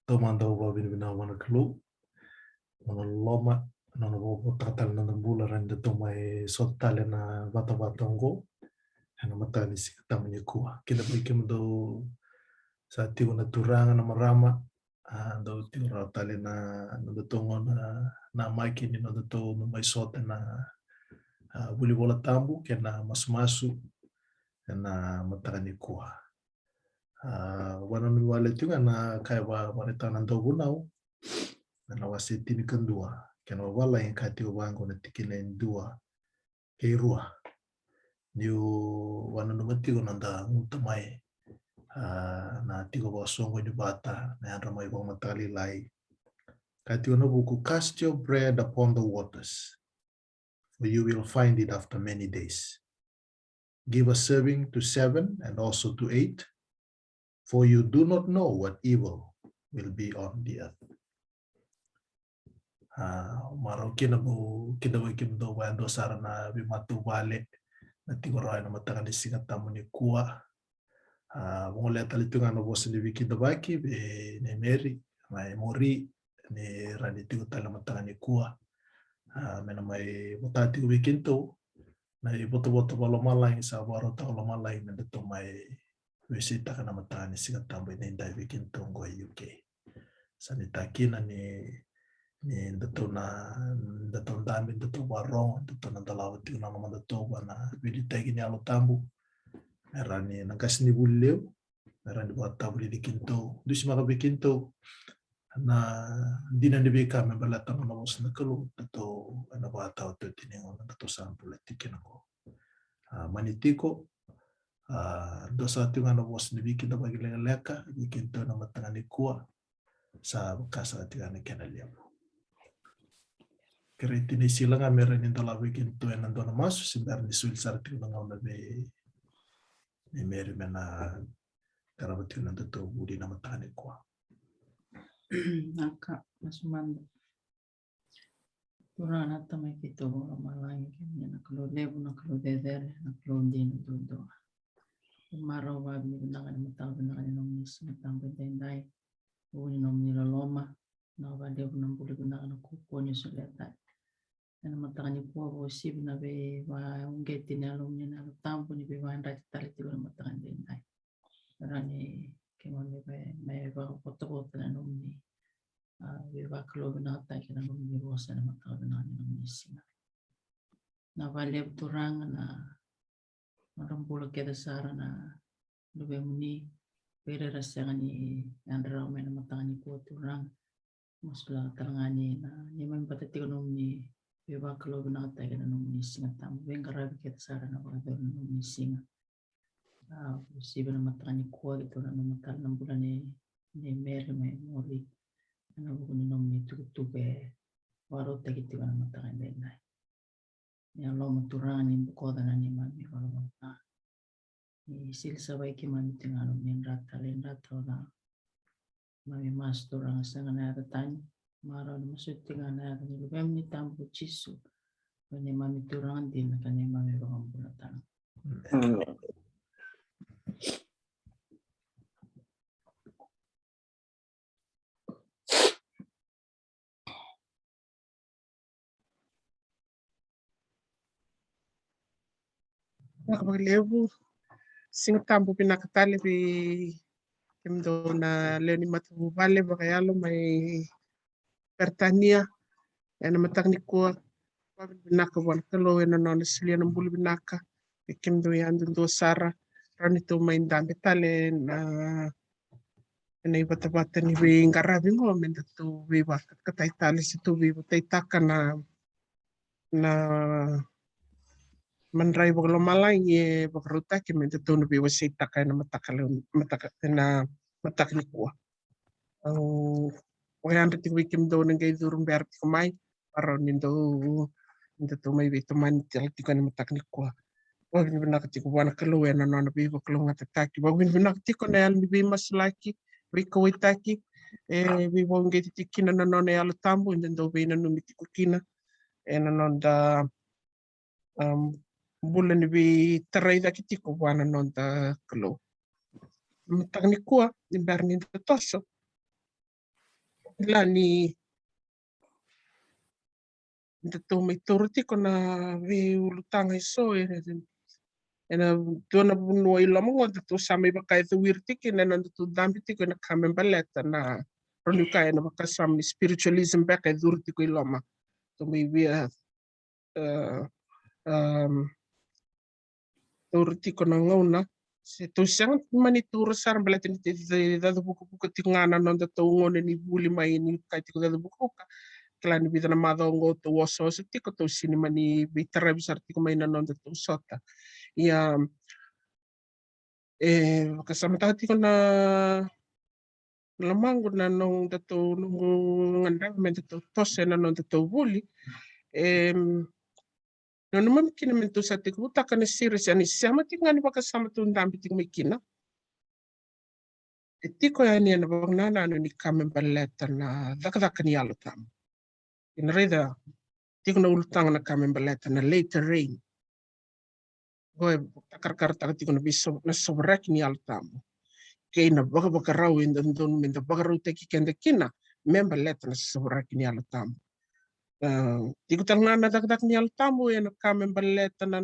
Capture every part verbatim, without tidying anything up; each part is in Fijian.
Taumada au vakavinavinaka vua na Kalou, nona loloma, nona vakavotaka tale na noda bula, rawa ni datou mai sota tale ena vatavata oqo ena mataka ni Siga Tabu nikua. Kidavaki kemudou sa tiko na turaga, na marama, a, dou tiko rawa tale na nodatou gauna namaki ni nodatou mai sota ena, a, vuli Vola Tabu kei na masumasu ena mataka nikua. A, vakananumi wale tiko ga na ka e vakaraitaka na Dauvunau ena wase tinikadua, kena vavalagi e kaya tiko vaqo na tikina e dua kei rua. Niu vakananuma tiko na noda guta mai, a, na tiko vakasoqoni vata, na yadra mai vakamataka lailai. Kaya tiko na vuku, "Cast your bread upon the waters, for you will find it after many days. Give a serving to seven and also to eight, for you do not know what evil will be on the earth." A, marau kina meu kidavaki kemudou vakayadua sara na veimatavuvale na tiko rawa ena mataka ni Siga Tabu nikua. A, vagolea tale tiko ga na vosa ni veikidavaki vei nei Meri, mai Mori, ni rawa ni tiko tale na mataka nikua. A, me na mai vota tiko vei kemudou na ivotavota vakalomalagi sa vakarautaka ko lomalagi me datou mai veisautaka na mataka ni Siga Tabu edaidai vei kemudou oqo e U K. Sa ni takina ni, ni datou na, datou dabe, datou vakarogo, datou na dolava tiko na lomadatou vua na veiliutaki ni Yalo Tabu. Me rawa ni na qasenivuli levu, me rawa ni vakatavulici kemudou, dusimaka vei kemudou na dina ni veika me baleta na nona vosa na Kalou, datou ena vakataotioti ni gauna datou sa bula tiko kina oqo. A, mani tiko, a, dua sara tiko ga na vosa ni veikidavaki lekaleka vei kemudou ena mataka nikua, sa vaka sara tiko ga na kena levu. Kerei Tinai Sila ga me rawa ni dolava vei kemudou ena dua na masu, se bera ni soli sara tiko na gauna vei nei Meri me na qarava tiko na nodatou vuli na mataka nikua. Vinaka, masu mada. Turaga na Tamai keitou vakalomalagi, kemuni na Kalou levu, na Kalou cecere, na Kalou dina duadua. Marau vakavinavinaka ni mataka vinaka ni nomuni Siga Tabu edaidai. Vuku ni nomuni loloma, na vakalevu na bula vinaka, na kaukauwa ni solia tale ena mataka nikua, vakauasivi na veivakauqeti ni Yalomuni na Yalo Tabu ni veivakayadrati tale tiko ena mataka edaidai. Rawa ni keimami mai, mai vakavotavota na nomuni, a, veivakalougatataki na nomuni vosa ena mataka vinaka ni nomuni siga. Na vakalevu Turaga na nodra bula kece sara na luvemuni, vei ira era sega ni yadra rawa mai na mataka nikua Turaga. Masulaka tale ga ni na neimami vata tiko nomuni veivakalougatataki na nomuni Siga Tabu, veiqaravi kece sara na vakayacori na nomuni siga. A, uasivi na mataka nikua keitou nanuma tale na bula nei, nei Meri mai Mori ena vuku ni nomuni tukutuku e vakarautaki tiko ena mataka edaidai. Ni yaloma Turaga ni bokoca na neimami valavala ca. Ni sili savai keimami tiko ga nomuni dra tale, dra tale ca. Mami masu Turaga, sega na yaca tani. Marau ni masu tiko ga na yaca ni Luvemuni tabu ko Jisu, ko neimami Turaga dina ka neimami vakabula tale. Amen. Vinaka vakalevu. Siga Tabu vinaka tale vei kemudou na lewe ni matavuvale vakayalo mai Peritania ena mataka nikua. Vakavinavinaka vua na Kalou ena nona solia na bula vinaka vei kemudou yadudua sara. Rawa ni tou mai dabe tale na, ena ivatavata ni veiqaravi qo me datou veivakatakatai tale se tou veivataitaka na, na madrai vakalomalagi e vakarautaki me datou na veiwaseitaka ena mataka levu, mataka, ena mataka nikua. Au vakayadra tiko vei kemudou na qai curu bera tiko mai, marau ni dou, ni datou mai veitomani tale tiko ena mataka nikua. Vakavinavinaka tiko vua na Kalou ena nona veivakalougatataki. Vakavinavinaka tiko na yalo ni veimasulaki, veikauwaitaki e veivakauqeti tiko kina na nona Yalo Tabu, eda dau veinanumi tiko kina ena noda, am, bula ni veitarai cake tiko vua na noda Kalou. Mataka nikua, ni bera ni da toso, kila ni datou mai taura tiko na veiulutaga eso e, ena dua na vanua i loma qo datou sa mai vaka e cowiri tiko kina, ena datou dabe tiko ena ka me baleta na, rawa ni kaya, ena vakasama ni spiritualism beka e curu tiko i loma. Datou mai via, e, em, taura tiko na gauna, se tou sega mani taura sara baleta ni tei, tei caca vukavuka tiko ga na nodatou gauna ni vuli mai ni kai tiko caca vukavuka. Kila ni vica na macawa oqo tou osooso tiko, tou sini mani veitaravi sara tiko mai na nodatou sota. Ia, e vakasamataka tiko na lomaqu na nodatou, noqu gadreva me datou toso ena nodatou vuli. Em, nanuma mai kina me datou sa tekivutaka na series, ia ni sema tiko ga ni vakasama tou dabe tiko mai kina. E tiko yani ena vakanananu ni ka me baleta na cakacaka ni Yalo Tabu. Ena raica tiko na ulutaga na ka me baleta na latter rain. Qo e takarakarataka tiko na veiso-, na sovaraki ni Yalo Tabu kei na vakavakarau e dodonu me da vakarautaki keda kina me baleta na sovaraki ni Yalo Tabu. A, tiko tale ga na cakacaka ni Yalo Tabu ena ka me baleta na,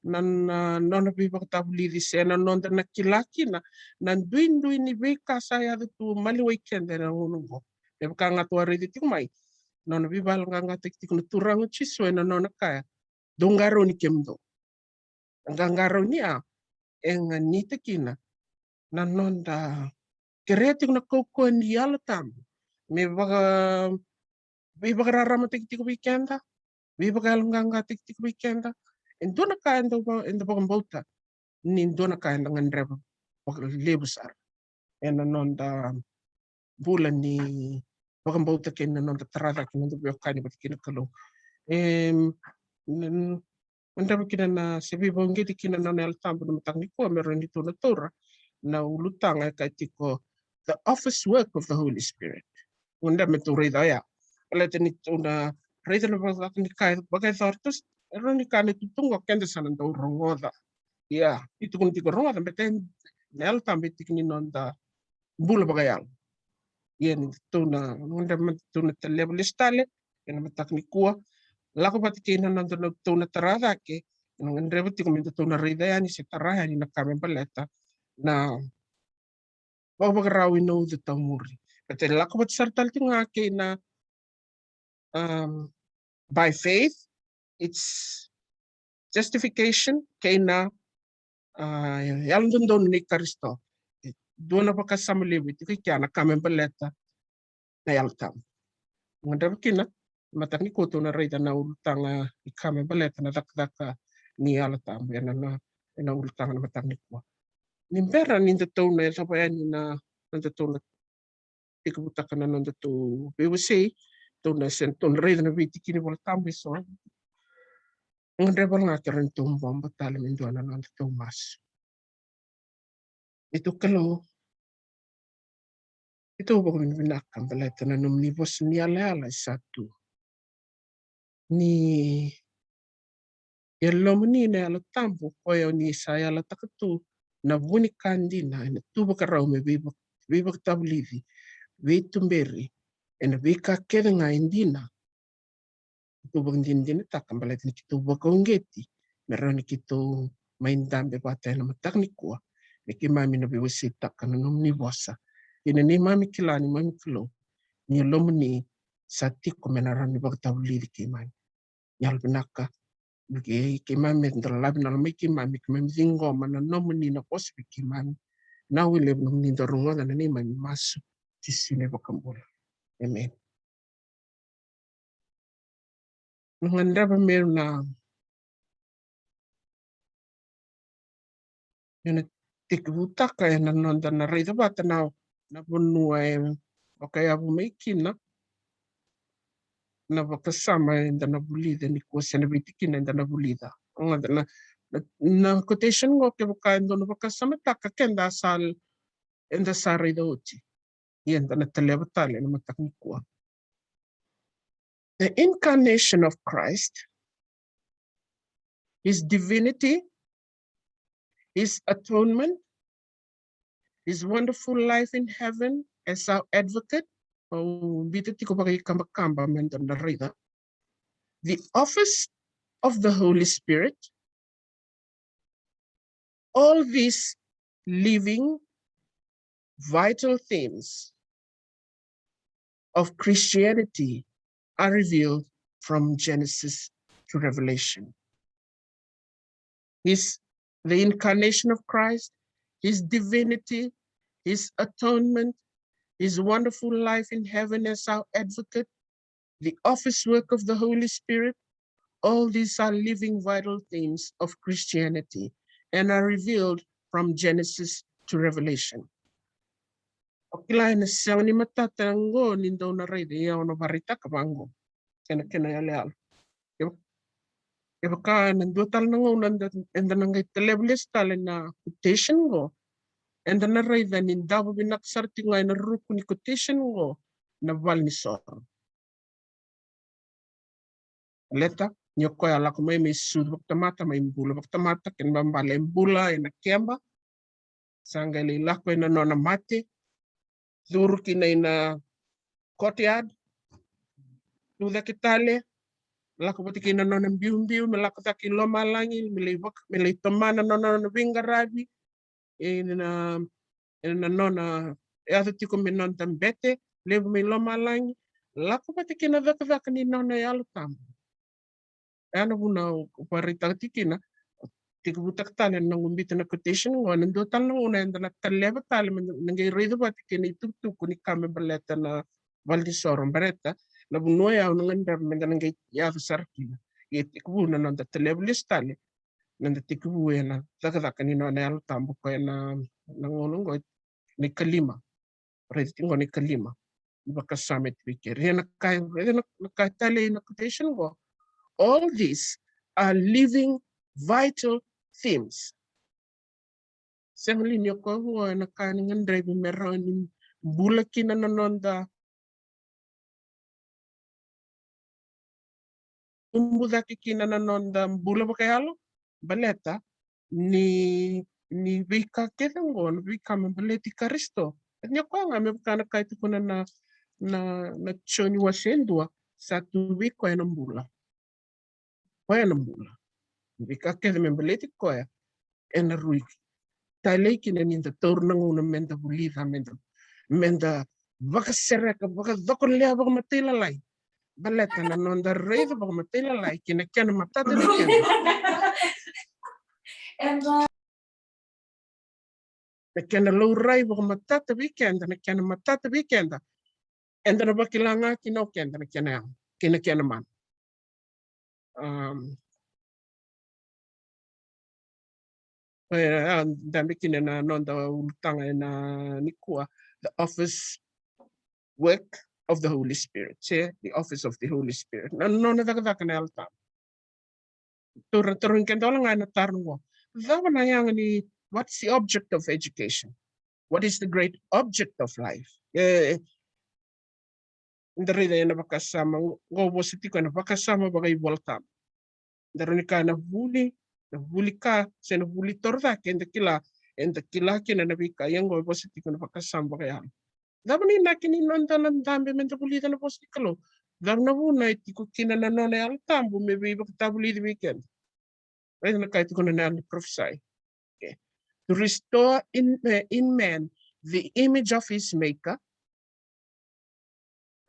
na, na nona veivakatavulici se na noda na kila kina na duidui ni veika sa yaco tu maliwai keda ena gauna oqo. Me vaka ga tou a raica tiko mai, nona veivakayaloqaqataki tiko na Turaga o Jisu ena nona kaya, dou qarauni kemudou. Qaqarauni a e ganita kina na noda kerea tiko na kaukauwa ni Yalo Tabu me vaka, veivakararamataki tiko vei keda, veivakayaloqaqataki tiko vei keda. E dua na ka eda va-, eda vakabauta ni dua na ka eda gadreva vakalevu sara ena noda bula ni vakabauta kei na noda tara cake na noda veiwekani vata kei na Kalou. Em, n-, n-, gadreva kina na, se veivakauqeti kina na nona Yalo Tabu na mataka nikua me rawa ni tou na taura na ulutaga e kaya tiko, the office work of the Holy Spirit. Gadreva me tou raica oya. Baleta ni tou na raica na vakacaka ni ka e vakayacora, tou s-, e rawa ni ka na itutu qo keda sa na dau rogoca. Ia, e tukuni tiko rogoca, baleta na Yalo Tabu e tiki ni noda bula vakayalo. Ia ni tou na, noda ma-, tou na taleva lesu tale ena mataka nikua, lako vata kei na noda na tou na tara cake, ena gadreva tiko me datou na raica yani se tara yani na ka me baleta na vakavakarau ena uca taumuri. Baleta e lako vata sara tale tiko ga kei na, um, by faith, it's justification, kei na, a, yalododonu nei Karisito. E dua na vakasama levu e tiko i kea na ka me baleta na Yalo Tabu. Gadreva kina, mataka nikua tou na raica na ulutaga ni ka me baleta na cakacaka ni Yalo Tabu ena, na, ena ulutaga na mataka nikua. Ni bera ni datou na yacova yani na, na datou na tekivutaka na nodatou veiwasei, tou na se, tou na raica na veitikina iVolatabu eso. Gadreva ga ke rawa ni tou bobo tale me dua na nodatou masu. Keitou Kalou, keitou vakavinavinaka baleta na nomuni vosa ni yalayala e sa tu. Ni yalomuni na Yalo Tabu, koya oni sa yalataka tu na vu ni ka dina ena tu vakarau me veiva-, veivakatavulici, veituberi ena veika kece ga e dina. Keitou vakadinadinataka baleta ni keitou vakauqeti me rawa ni keitou mai dabe vata ena mataka nikua me keimami na veiwaseitaka na nomuni vosa. Kei na neimami kila, neimami Kalou, ni yalomuni sa tiko me na rawa ni vakatavulici keimami. Yalovinaka vei keimami, me da lalavi na lomai keimami, keimami ciqoma na nomuni na vosa vei keimami. Na welevu nomuni da rogoca na neimami masu, Jisu na iVakabula. Emeni. Na gadreva meu na, meu na tekivutaka ena noda na raica vata na, na vanua e vakayavu mai kina na vakasama eda na vulica nikua se na veitikina eda na vulica. Oga na, na, na quotation qo kevaka e dua na vakasamataka keda sa, eda sa raica oti. Ia eda na taleva tale ena mataka nikua. The incarnation of Christ, his divinity, his atonement, his wonderful life in heaven as our advocate, au biuta tiko vakaikabakaba me da na raica. The office of the Holy Spirit. All these living, vital themes of Christianity are revealed from Genesis to Revelation. His, the incarnation of Christ, his divinity, his atonement, his wonderful life in heaven as our advocate, the office work of the Holy Spirit, all these are living, vital themes of Christianity and are revealed from Genesis to Revelation. O kila ena sega ni matata qo ni dau na raica, ia o na vakaraitaka vaqo. Kena, kena yaloyalo. Keva-, kevaka ena dua tale na gauna eda, eda na qai taleva lesu tale na quotation qo, eda na raica ni davo vinaka sara tiko ga ena ruku ni quotation qo na valenisoro. Baleta ni o koya a lako mai me sucu vakatamata, mai bula vakatamata, kena ibalebale e bula ena keba, sa qai lai lako ena nona mate, curu kina ina courtyard, tu cake tale, lako vata kei na nona biubiu, me lako cake i lomalagi, me lai vaka, me lai tomana na nona veiqaravi, ena, ena nona yaco tiko me noda bete levu mai lomalagi, lako vata kei na cakacaka ni nona Yalo Tabu. Oya na vuna au vakaraitaka tiko kina, tekivutaka tale na noqu biuta na quotation qo, ena dua tale na gauna eda na taleva tale me da na qai raica vata kei na itukutuku ni ka me baleta na valenisoro, baleta na vanua ya au na gadreva me da na qai yaco sara kina. Ia tekivu na noda taleva lesu tale, na noda tekivu ena cakacaka ni nona Yalo Tabu, koya na, na gauna qo, na ikalima. Raica tiko qo na ikalima. Vakasama e tu vei keda. Ia na ka, raica na, na ka talei na quotation qo. All these are living, vital themes. Sega li ni o koya qo ena ka ni gadrevi me rawa ni bula kina na noda tubu cake kina na noda bula vakayalo, baleta ni, ni veika kece qo na veika me baleti Karisito. Ni o koya ga me vaka na ka e tukuna na, na, na Joni wase e dua, sa tu vei koya na bula. Koya na bula. Veika kece me baleti koya ena rui talei kina ni da taura na gauna me da vulica, me da, me da vakasereka, vakacokolea vakamatailalai. Baleta na noda raica vakamatailalai kei na kena matata vei keda. Na kena laurai vakamatata vei keda, na kena matata vei keda. Eda na vakila ga kina o keda na kena yaga kei na kena mana. Um, e, a, dabe kina na noda ulutaga ena nikua, the office work of the Holy Spirit, se the office of the Holy Spirit. Na nona cakacaka na Yalo Tabu. Taura, taura keda wale ga ena taro qo. Cava na yaga ni, what's the object of education? What is the great object of life? E, da raica ena vakasama qo, vosa tiko ena vakasama vakaivolatabu. Da rawa ni kaya na vuli, na vuli ka, se na vuli torocake, eda kila, eda kila kina na veika, ia qo e vosa tiko na vakasama vakayalo. Cava na inaki ni noda na dabe me da vulica na vosa ni Kalou? Cava na vuna e tiko kina na nona Yalo Tabu me veivakatavulici vei keda? Raica na ka e tukuna na yalo ni parofisai. Okay. To restore in, eh, in man the image of his maker,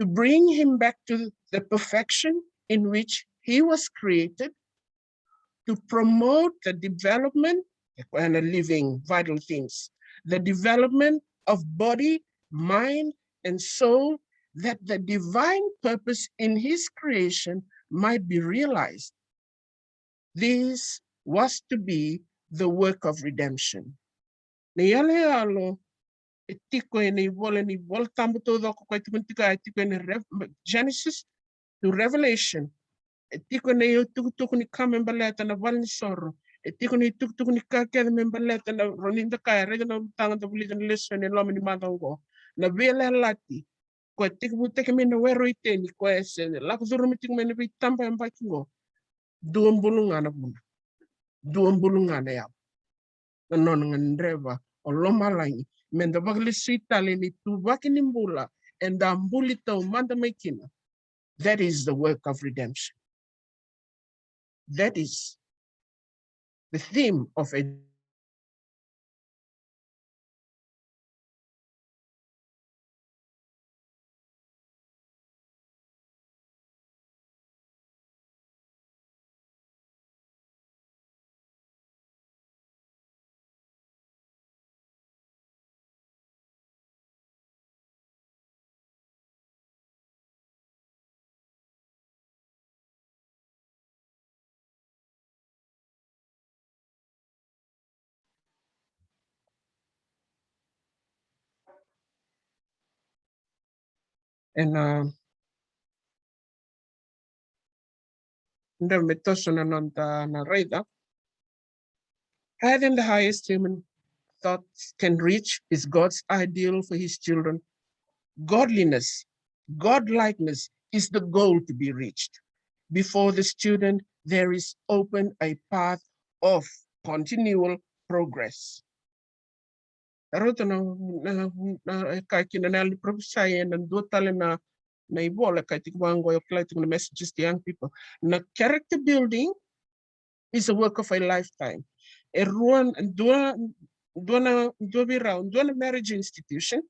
to bring him back to the perfection in which he was created, to promote the development, the living vital things, the development of body, mind, and soul, that the divine purpose in his creation might be realized. This was to be the work of redemption. Na iyaloyalo e tiko ena ivola, na iVola Tabu taucoko, koya e tiko ni tiko, e tiko ena Rev-, Genesis to Revelation. E tiko na itukutuku ni ka me baleta na valenisoro. E tiko na itukutuku ni ka kece me baleta na, rawa ni da kaya, raica na ulutaga da vulica na lesoni e loma ni macawa oqo. Na veiyalayalati, koya e tekivutaki mai na were o Iteni, koya e se lako curuma tiko mai na veitabayabaki oqo. Dua bulu ga na vuna. Dua bulu ga na yavu. Na nona gadreva o lomalagi me da vakalesui tale ena ituvaki ni bula eda a buli taumada mai kina. That is the work of redemption. That is the theme of it. Ena dau me toso na noda na raica. Higher than the highest human thoughts can reach is God's ideal for his children. Godliness, godlikeness is the goal to be reached. Before the student, there is open a path of continual progress. Rauta na, na, na, e kaya kina na yalo ni parofisai ena dua tale na, na ivola e kaya tiko vaqo, e kaya tiko na messages to young people. Na character building is a work of a lifetime. E rua, dua, dua na, dua vei rau, dua na marriage institution,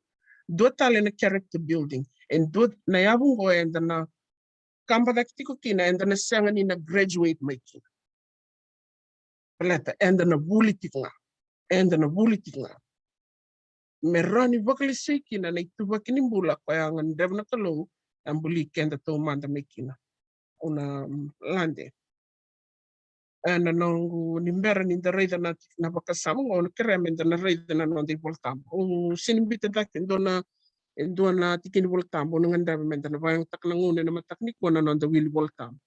dua tale na character building. E dua na yavu qo eda na kaba cake tiko kina, eda na sega ni na graduate mai kina. Baleta eda na vuli tiko ga, eda na vuli tiko ga. Me rawa ni vakalesui kina na ituvaki ni bula koya a gadreva na Kalou, a buli keda taumada mai kina. Au na, mm, lade. Ena noqu ni bera ni da raica na, na vakasama qo, au na kerea me da na raica na noda iVolatabu. Au sega ni biuta cake e dua na, e dua na tikina ni Volatabu, au na gadreva me da na vakayagataka na gauna ena mataka nikua na noda wili Volatabu.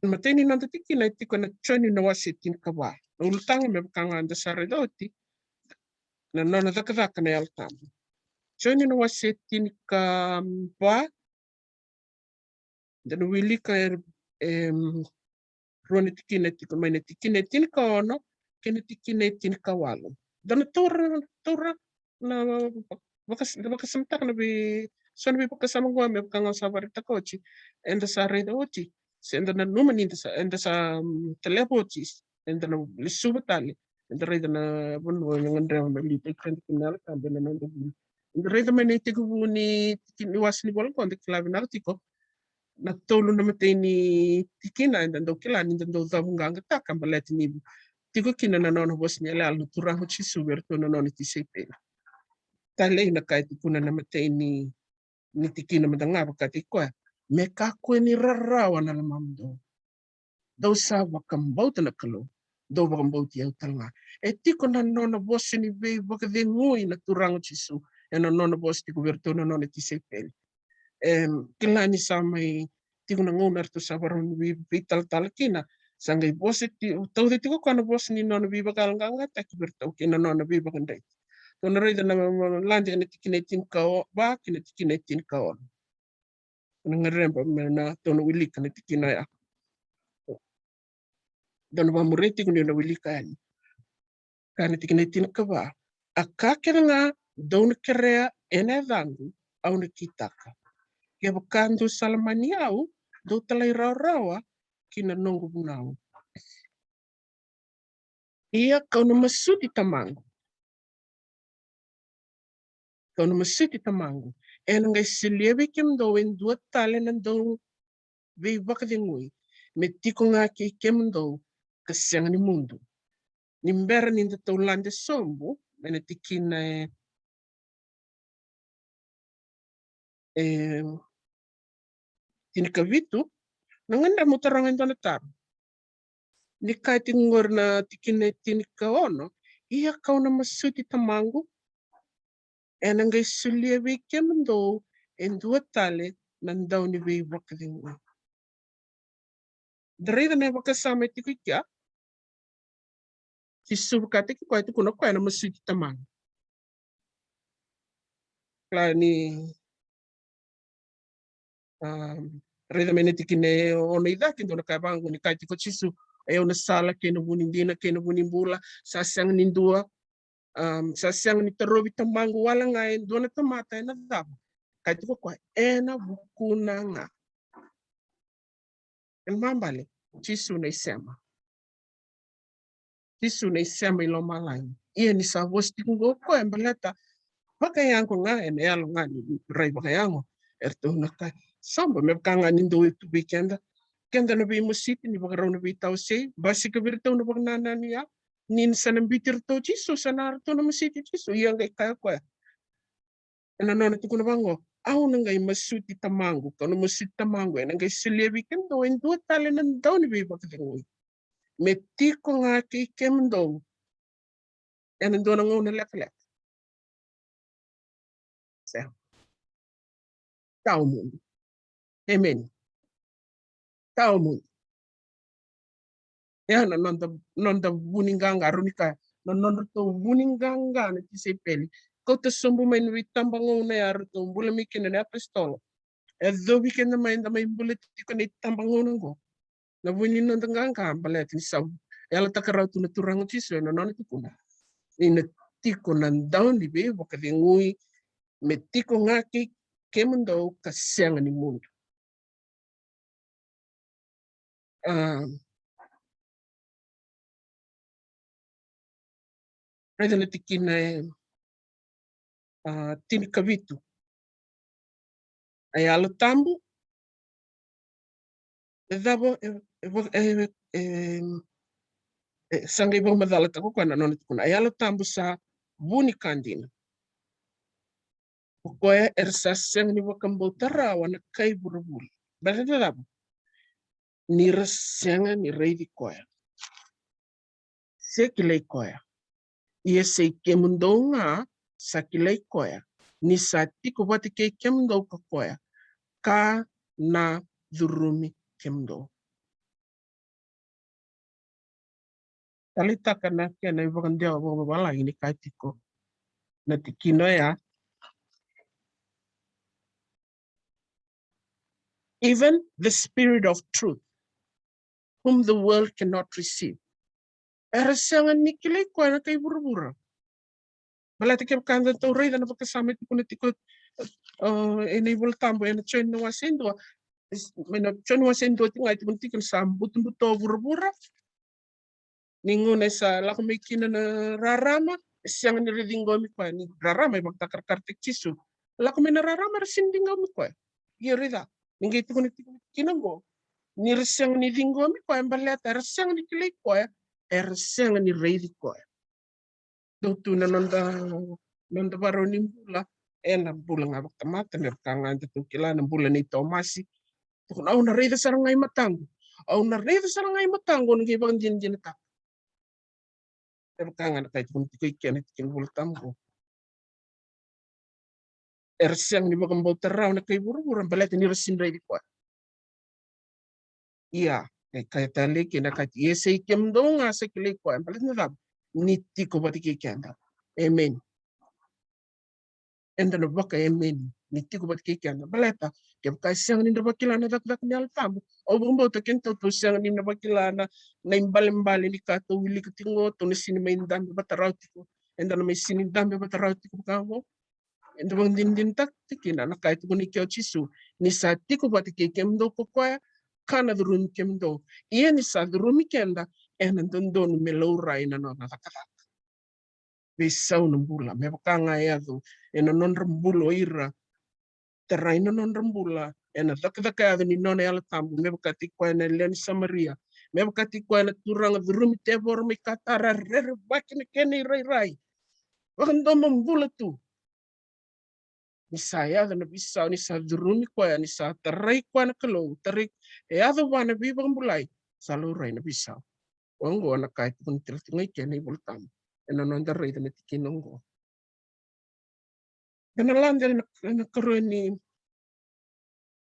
Matai ni noda tikina e tiko ena Joni na wase tinikava. Na ulutaga me vaka ga da sa raica oti, na nona cakacaka na Yalo Tabu. Joni na wase tinikava, da na wilika e, em, rua na tikina e tiko mai, na tikina e tinikaono kei na tikina e tinikawalu. Da na taura, taura na vakas-, da vakasamataka na vei, so na veivakasama qo me vaka ga au sa vakaraitaka oti. Eda sa raica oti, se da nanuma ni da sa, eda sa, mm, taleva oti, eda na lesuva tale. Eda raica na vanua e gadreva me liutaki keda kina na Yalo Tabu ena noda bula. Eda raica mai na itekivu ni, ni wase ni vola qo, da kila vinaka tiko na tolu na matai ni tikina eda dau kila ni da dau cavuqaqataka baleta ni tiko kina na nona vosa ni yalayala na Turaga o Jisu vei iratou na nona tisaipeli. Talei na ka e tukuna na matai ni, ni tikina mada ga, vaka tiko koya: Me kakua ni rarawa na lomamudou. Dou sa vakabauta na Kalou, dou vakabauti au tale ga. E tiko na nona vosa ni veivakacegui na Turaga o Jisu ena nona vosa tiko vei iratou na nona tisaipeli. Em, kila ni sa mai tiko na gauna eratou sa vakarau ni vei, veitalatala kina, sa qai vosa ti-, tauca tiko koya na vosa ni nona veivakayaloqaqataki vei iratou kei na nona veivakadreti. Tou na raica na, na, lade ena tikina e tinikava kei na tikina e tinikaono. Na gadreva me na tou na wilika na tikina ya. Dou na vakamuria tiko niu na wilika yani. Ka na tikina e tinikava: A ka kece ga dou na kerea ena yacaqu, au na kitaka. Kevaka dou sa lomani au, dou talairawarawa ki na noqu vunau. Ia kau na masuti Tamaqu. Kau na masuti Tamaqu, ena qai solia vei kemudou e dua tale na dauveivakacegui, me tiko ga kei kemudou ka sega ni mudu. Ni bera ni da tou lade sobu ena tikina e, e tinikavitu, na gadreva meu taroga e dua na taro. Ni kaya tiko qori na tikina e tinikaono: Ia kau na masuti Tamaqu, ena qai solia vei kemudou e dua tale na dauniveivakacegui. Da raica na vakasama e tiko i kea. Jisu vakataki koya, tukuna o koya na masuti Tamana. Kila ni, a, raica mai na tikina e ono i cake, dou na kaya vaqo, ni kaya tiko o Jisu, o yau na sala kei na vu ni dina kei na vu ni bula, sa sega ni dua Am, sa sega ni tarovi Tamaqu wale ga e dua na tamata, ena cava? Kaya tiko o koya, ena vukuna ga. Kena ibalebale, Jisu na isema. Jisu na isema i lomalagi. Ia ni sa vosa tiko qo o koya, baleta vakayago ga, ena yalo ga ni rai vakayago. Eratou na kaya, sobo, me vaka ga ni dou tu vei keda, keda na veimositi, ni vakarau na veitawasei, basika vei iratou na vakanananu ya. Ni sa na biuti iratou o Jisu, sa na ratou na mositi o Jisu. Ia qai kaya o koya, ena nona tukuna vaqo, au na qai masuti Tamaqu, kau na masuti Tamaqu, ena qai solia vei kemudou e dua tale na dauniveivakacegui, me tiko ga kei kemudou ena dua na gauna lekaleka. Sega. Tawamudu. Emeni. Tawamudu. Ia na noda, noda vuniqaqa, rau ni kaya, na nodratou vuniqaqa na tisaipeli. Kauta sobu mai na veitabagauna ya ratou bula mai kina na iapositolo. E yacovi keda mai, eda mai bula tiko na itabagauna qo. Na vu ni noda qaqa, baleta ni sa yalataka rawa tu na Turaga o Jisu ena nona tukuna, ena tiko na dauniveivakacegui, me tiko ga kei kemudou ka sega ni mudu. A, raica na tikina e, a, tinikavitu. A Yalo Tabu, e cava, e, e, e, e, e, sa qai vakamacalataka o koya na nona tukuna. A Yalo Tabu sa vu ni ka dina. O koya era sa sega ni vakabauta rawa na kai vuravura. Baleta na cava? Ni ra sega ni raici koya se kilai koya. Ia sa i kemudou ga sa kilai koya, ni sa tiko vata kei kemudou ko koya, ka na curumi kemudou. Taleitaka na kena ivakadewa vakavavalagi ni kaya tiko na tikina oya. Even the Spirit of truth, whom the world cannot receive. Era sega ni kilai koya na kai vuravura. Baleta kevaka da tou raica na vakasama e tukuna tiko, e, ena iVolatabu, ena Joni na wase e dua. Mai na Joni wase e dua tiko ga e tukuna tiko ni sa butobuto vuravura. Ni gauna e sa lako mai kina na rarama, e sega ni ra ciqomi koya. Ni rarama e vakatakarakarataki Jisu. Lako mai na rarama, era sega ni ciqomi koya. Ia raica, ni qai tukuna tiko na tikina qo, ni ra sega ni ciqomi koya baleta era sega ni kilai koya, era sega ni raici koya. Dau tu na noda, noda varau ni bula, ena bula ga vakatamata, me vaka ga eda tou kila na bula nei Tomasi. Tukuna, au na raica sara ga i mataqu. Au na raica sara ga i mataqu, au na qai vakadinadinataka. Me vaka ga na ka e tukuna tiko i kena tikina iVolatabu qo. Era sega ni vakabauta rawa na kai vuravura baleta ni ra sega ni raici koya. Ia, e kaya tale kina, kaya, ia sa i kemudou ga sa kilai koya, baleta na cava? Ni tiko vata kei keda. Emeni. Eda na vakaemeni, ni tiko vata kei keda. Baleta kevaka e sega ni da vakila na cakacaka ni Yalo Tabu, au vakabauta keda tou sega ni na vakila na, na ibalebale ni ka tou wilika tiko qo, tou na sega ni mai dabe vata rawa tiko. Eda na mai sega ni dabe vata rawa tiko vaka qo. Eda vakadinadinataka kina na ka e tukuna i ke o Jisu, ni sa tiko vata kei kemudou ko koya, ka na curumi kemudou. Ia ni sa curumi keda, ena dodonu me laurai na nona cakacaka. Veisau na bula, me vaka ga e yaco ena nodra bula o ira, tarai na nodra bula ena cakacaka yaco ni nona Yalo Tabu, me vakataki koya na lewe ni Samaria, me vakataki koya na turaga curumi tevoro mai Katara, rerevaki na kena irairai. Vakadomobula tu. Ni sa yaco na veisau, ni sa curumi koya, ni sa tarai koya na Kalou, tarai, e yaco vua na veivakabulai, sa laurai na veisau. Oqo na ka e tukuna tale tu ga i kena iVolatabu ena noda raica na tikina oqo. Ena lade ena, ena karua ni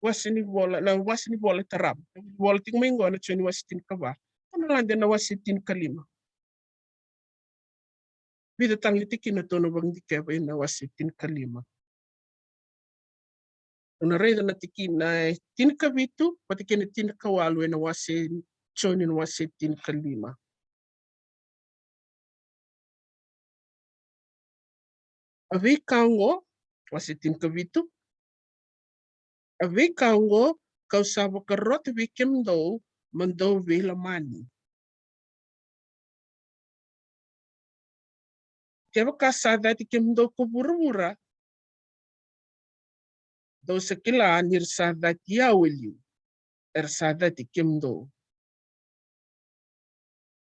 wase ni vola, na wase ni vola e tarava. Vola tiko mai qo na Joni wase tinikava. Ena lade na wase tinikalima. Vica tale na tikina tou na vakadikeva ena wase tinikalima. Tou na raica na tikina e tinikavitu vata kei na tinikawalu ena wase, Joni na wase tinikalima. A veika oqo, wase tinikavitu. A veika oqo kau sa vakarota vei kemudou mo dou veilomani. Kevaka sa cati kemudou ko vuravura, dou sa kila ni ra sa cati au e liu, era sa cati kemudou.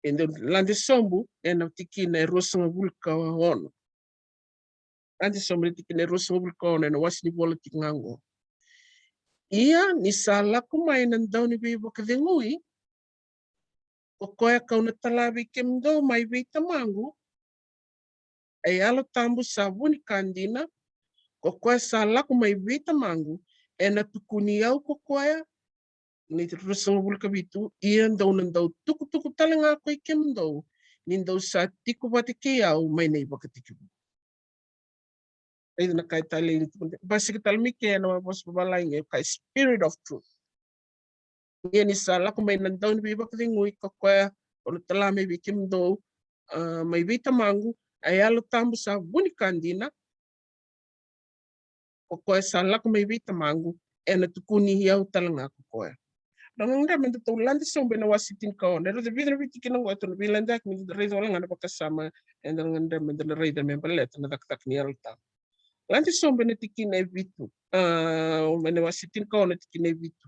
E dau lade sobu ena tikina e ruasagavulu ka ono. Lade sobu ena tikina e ruasagavulu ka ono ena wase ni vola tiko ga oqo. Ia ni sa lako mai na dauniveivakacegui, ko koya kau na tala vei kemudou mai vei Tamaqu, e Yalo Tabu sa vu ni ka dina, ko koya sa lako mai vei Tamaqu, ena tukuni au ko koya, ni ruasagavulu ka vitu, ia dou na dau tukutuku tale ga ko i kemudou, ni dou sa tiko vata kei au mai na ivakatekivu. Raica na ka e talei ni tukuni, basika tale mai ke na vosa vavalagi e kaya Spirit of Truth. Ia ni sa lako mai na dauniveivakacegui ko koya au na tala mai vei kemudou, a, mai vei Tamaqu, a Yalo Tabu sa vu ni ka dina, ko koya sa lako mai vei Tamaqu, ena tukuni au tale ga ko koya. Na gadreva me da tou lade sobu ena wase tinikaono, e rauta vica na veitikina oqo, e tou na veiladeyaki me da raica wale ga na vakasama eda na gadreva me da na raica me baleta na cakacaka ni Yalo Tabu. Lade sobu ena tikina e vitu, a, ena wase tinikaono tikina e vitu.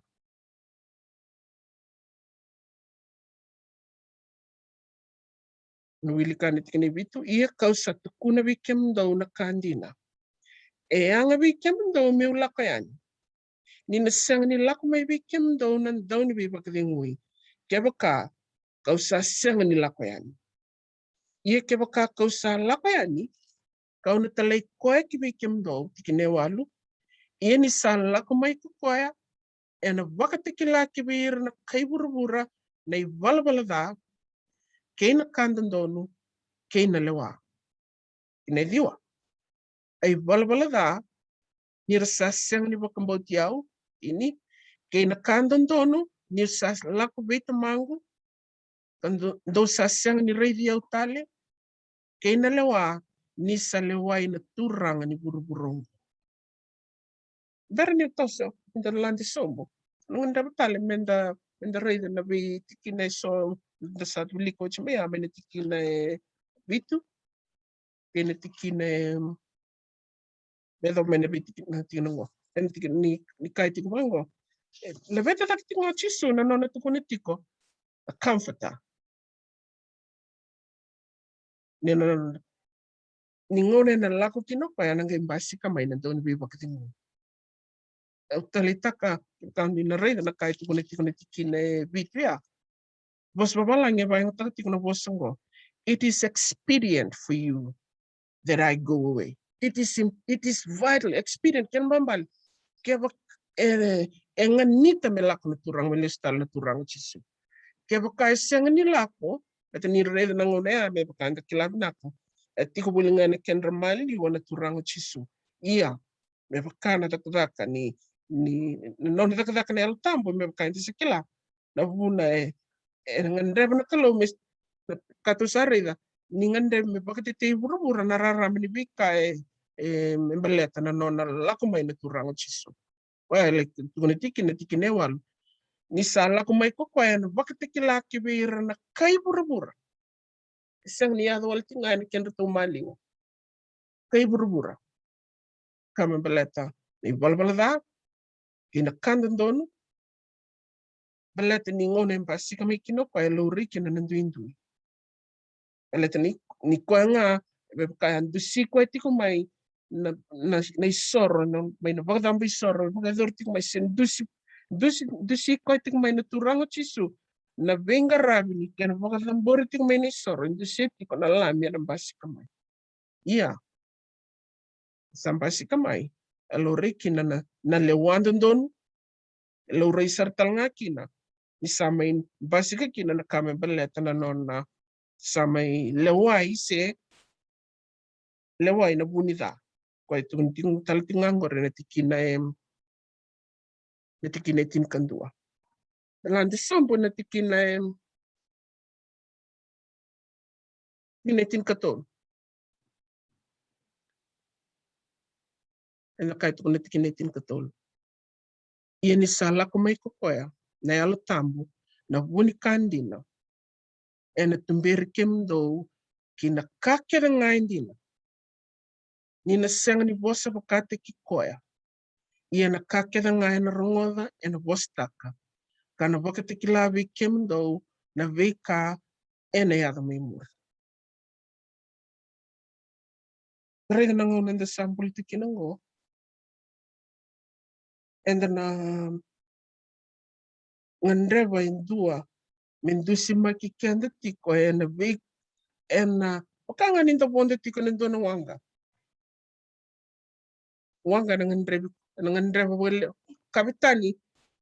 Na wili ka na tikina e vitu, ia kau sa tukuna vei kemudou na ka dina. E yaga vei kemudou meu lako yani, ni na sega ni lako mai vei kemudou na dauniveivakacegui, kevaka kau sa sega ni lako yani. Ia kevaka kau sa lako yani, kau na talai koya ki vei kemudou, tikina e walu. Ia ni sa lako mai ko koya, ena vakatakila ki vei ira na kai vuravura na ivalavala ca, kei na ka dodonu, kei na lewa. Tikina e ciwa. A ivalavala ca, ni ra sa sega ni vakabauti au, ini, kei na ka dodonu, ni sa lako vei Tamaqu, ka dou, dou sa sega ni raici au tale, kei na lewa, ni sa lewai na turaga ni vuravura oqo. Bera ni toso, me da lade sobu. Na gadreva tale me da, me da raica na veitikina eso, da sa wilika oti mai ya, mai na tikina e vitu, kei na tikina e, me yacova mai na veitikina, tikina oqo. Ena tikina ni, ni kaya tiko vaqo. E, laveta cake tiko ga o Jisu na nona tukuna tiko, a comforter. Ni na, ni gauna ena lako kina o koya, ena qai basika mai na dauniveivakacegui. Au taleitaka, ka ni na raica na ka e tukuna tiko na tikina e vitu ya. Vosa vavalagi e vakayagataka tiko na vosa oqo. It is expedient for you that I go away. It is im-, it is vital, expedient, kena ibalebale. Keva-, e, e ganita me lako na Turaga, me lesu tale na Turaga o Jisu. Kevaka e sega ni lako, baleta ni raica na gauna ya me vaka eda kila vinaka, e tiko voli ga ena kedra maliwa na Turaga o Jisu. Ia, me vaka na cakacaka ni, ni, na nona cakacaka na Yalo Tabu, me vaka eda sa kila. Na vuna e, e gadreva na Kalou me, na ka tou sa raica, ni gadreva me vakatetei vuravura na rarama ni veika e, e, me baleta na nona lako mai na Turaga o Jisu. Oya e lai tukuna tiko na tikina e walu. Ni sa lako mai ko koya ena vakatakila ki vei ira na kai vuravura. E sega ni yaco wale tiko ga ena kedratou maliwa. Kai vuravura. Ka me baleta na ivalavala ca, kei na ka dodonu, baleta ni gauna e basika mai kina o koya e laurai kina na duidui. Baleta ni, ni koya ga, e vaka e a dusi koya tiko mai na, na, na isoro, na, mai na vakacabo isoro, vakayacori tiko mai se dusi, dusi, dusi koya tiko mai na Turaga o Jisu, na veiqaravi ni kena vakacabori tiko mai na isoro, e dusia tiko na Lami ena basika mai. Ia, sa basika mai, e laurai kina na, na lewa dodonu, e laurai sara tale ga kina ni sa mai basika kina na ka me baleta na nona sa mai lewai se lewai na vu ni ca. Koya e tukuni tiko tale tiko ga qori na tikina e, na tikina e tinikadua. Lade sobu na tikina e, tikina e tinikatolu. Ena kaya tiko na tikina e tinikatolu. Ia ni sa lako mai ko koya na Yalo Tabu, na vu ni ka dina, ena tuberi kemudou ki na ka kece ga e dina. Ni na sega ni vosa vakataki koya. Ia na ka kece ga ena rogoca ena vosataka, ka na vakatakila vei kemudou na veika ena yaco mai muri. Raica na gauna eda sa bula tiko kina oqo. Eda na gadreva e dua me dusimaki keda tiko ena vei, ena, vaka ga ni da vodo tiko ena dua na waqa. Waqa na gadrevi, na gadreva vakalevu. Kavetani,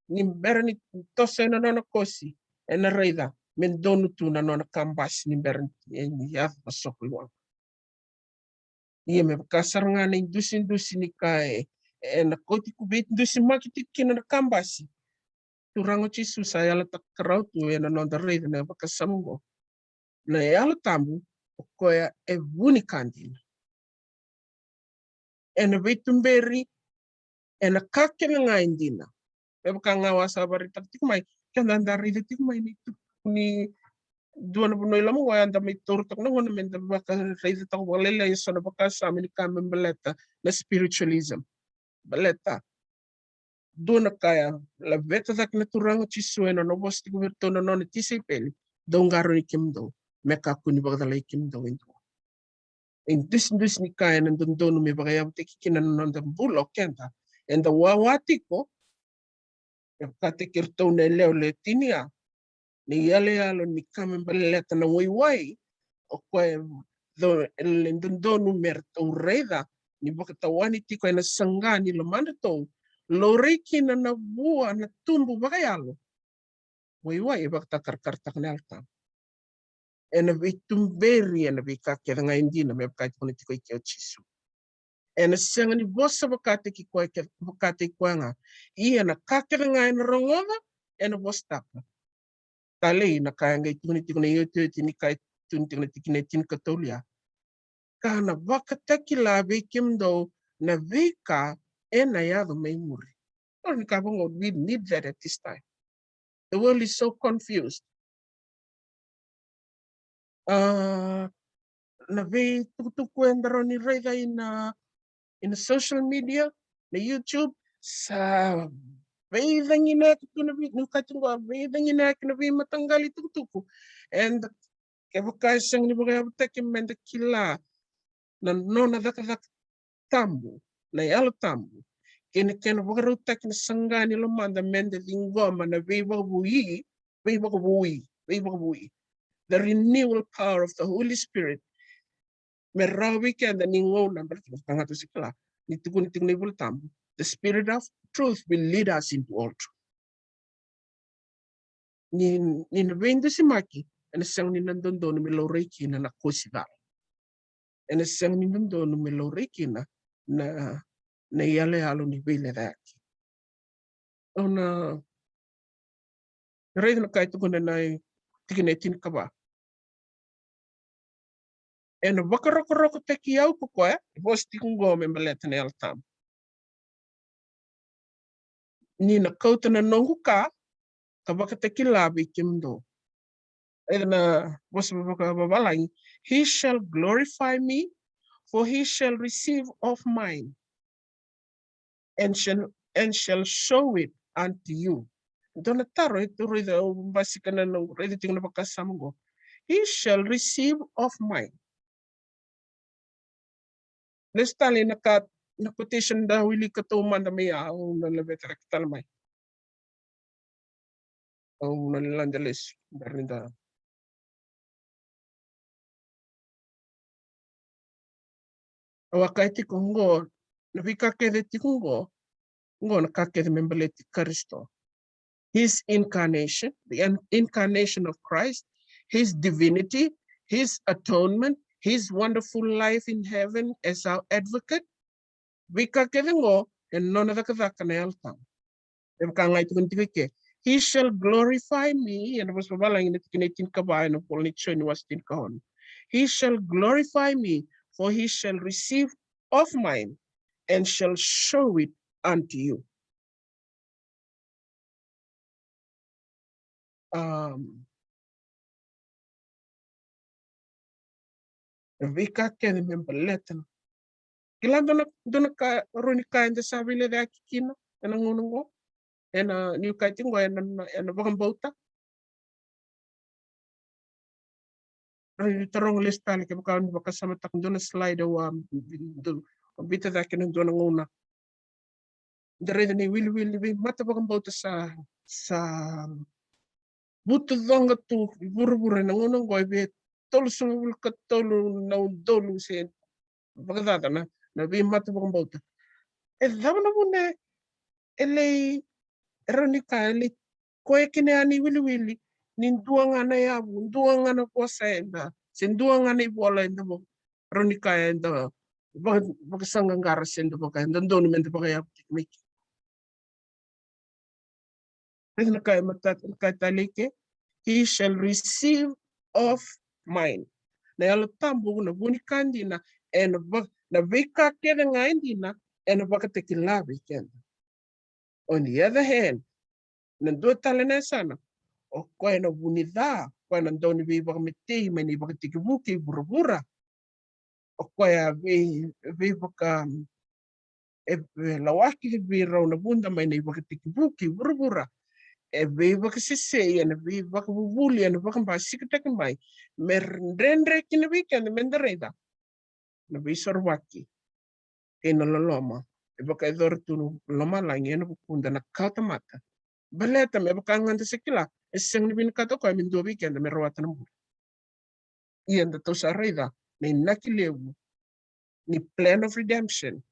ni bera ni toso ena nona kosi, ena raica me donu tu na nona kabasi ni bera ni, ni yaco na soko i waqa. Ia me vaka sara ga na idusidusi ni ka e, ena kauti ku veidusimaki tiko kina na kabasi. Turaga o Jisu sa yalataka rawa tu ena noda raica na vakasama oqo. Na Yalo Tabu, o koya e vu ni ka dina. Ena veituberi ena ka kece ga e dina. Me vaka ga au a sa vakaraitaka tiko mai, keda da raica tiko mai ni tu ni dua na vanua i loma oqo, eda mai taura toka na gauna me da vakaraica toka vakalailai eso na vakasama ni ka me baleta na spiritualism. Baleta dua na ka e laveta cake na Turaga o Jisu ena nona vosa tiko vei iratou na nona tisaipeli, dou qarauni kemudou, me kakua ni vakacalai kemudou e dua. E dusidusi ni ka ena dodonu me vakayavutaki kina na noda bula o keda. Eda wawa tiko, e vakataki iratou na yalewa lewe tini A, na iyaloyalo ni ka me baleta na waiwai, o koya e dodonu me ratou raica ni vakatawani tiko ena saqa ni lomadratou, laurai kina na vua na tubu vakayalo. Waiwai e vakatakarakarataka na Yalo Tabu. Ena veituberi ena veika kece ga e dina, me vaka e tukuna tiko i ke o Jisu. Ena sega ni vosa vakataki koya kece, vakataki koya ga. Ia na ka kece ga ena rogoca, ena vosataka. Talei na ka e qai tukuni tiko na iotioti ni ka e tukuni tiko na tikina e tinikatolu ya. Ka na vakatakila vei kemudou na veika ena yaco mai muri. Ora ni ka vaqo, we need that at this time. The world is so confused. Ah, na veitukutuku eda rawa ni raica ina, ina social media, na YouTube, sa veicaginaki tu na vei, ni ka tu qo, veicaginaki na veimataqali tukutuku. And kevaka e sega ni vakayavutaki meda kila na nona cakacaka tabu, na Yalo Tabu, kei na kena vakarautaki na saqa ni lomada meda ciqoma na veivakavoui, veivakavoui, veivakavoui. The renewal power of the Holy Spirit. Me rawa vei keda ni gauna, baleta na tagata se kila, ni tukuni tiko na iVola Tabu, the Spirit of truth will lead us into all truth. Ni, ni na veidusimaki, ena sega ni na dodonu me laurai kina na kosi cala. Ena sega ni dodonu me laurai kina na, na iyaloyalo ni veilecayaki. Au na raica na ka e tukuna na tikina e tinikava. Ena vakarokorokotaki au ko koya, e vosa tiko qo me baleta na Yalo Tabu. Ni na kauta na noqu ka, ka vakatakila vei kemudou. Ena vosa vakavavalagi, he shall glorify me, for he shall receive of mine, and shall, and shall show it unto you. Dua na taro e tu raica, au basika na noqu raica tiko na vakasama qo. He shall receive of mine. Lesu tale na ka, na quotation da wilika taumada mai, au na laveta cake tale mai. Au na lade lesu, bera ni da. Au a kaya tiko qo, na veika kece tiko qo, qo na ka kece me baleti Karisito. His incarnation, the in-, incarnation of Christ, his divinity, his atonement, his wonderful life in heaven as our advocate. Veika kece qo, e nona cakacaka na Yalo Tabu. E vaka ga e tukuni tiko i ke. He shall glorify me, ena vosa vavalagi na tikina e tinikava ena vola ni Joni wase tinikaono. He shall glorify me, for he shall receive of mine, and shall show it unto you. Um, na veika kece me baleta na, kila dua na, dua na ka, rua ni ka eda sa veilecayaki kina ena gauna oqo, ena, niu kaya tiko oqo, ena, ena vakabauta. Rau ni taroga lesu tale kevaka ni vakasamataka dua na slide au a, dua, biuta cake ena dua na gauna. Da raica na iwiliwili ni veimata vakabauta sa, sa vutucoqa tu i vuravura ena gauna oqo, e vei tolusagavulu ka tolu na udolu se vakacaca na, na veimata vakabauta. E cava na vuna e lai, e rau ni ka, e lai koya kina yani iwiliwili ni dua ga na yavu, dua ga na vosa eda, se dua ga na ivola eda vo-, rau ni ka eda vaka-, vakasaqaqara se da vaka, eda donu meda vakayavutaki mai kina. Raica na ka e matata, na ka e talei ke, he shall receive of mine. Na Yalo Tabu, na vu ni ka dina, ena va-, na veika kece ga e dina, ena vakatakila vei keda. On the other hand, na dua tale na yasana, o koya na vu ni ca, o koya na dau ni veivakamatei mai na ivakatekivu kei vuravura. O koya vei, veivaka, e, e lawaki vei rau na vuda mai na ivakatekivu kei vuravura. E veivakasesei, ena veivakavuvuli, ena vakabasikataki mai me dredre kina vei keda meda raica na veisorovaki kei na loloma e vakayacora tu lomalagi ena vukuda na kawatamata. Baleta me vaka ga da sa kila, e sega ni vinakata o koya me dua vei keda me rawata na bula. Ia da tou sa raica na inaki levu ni plan of redemption,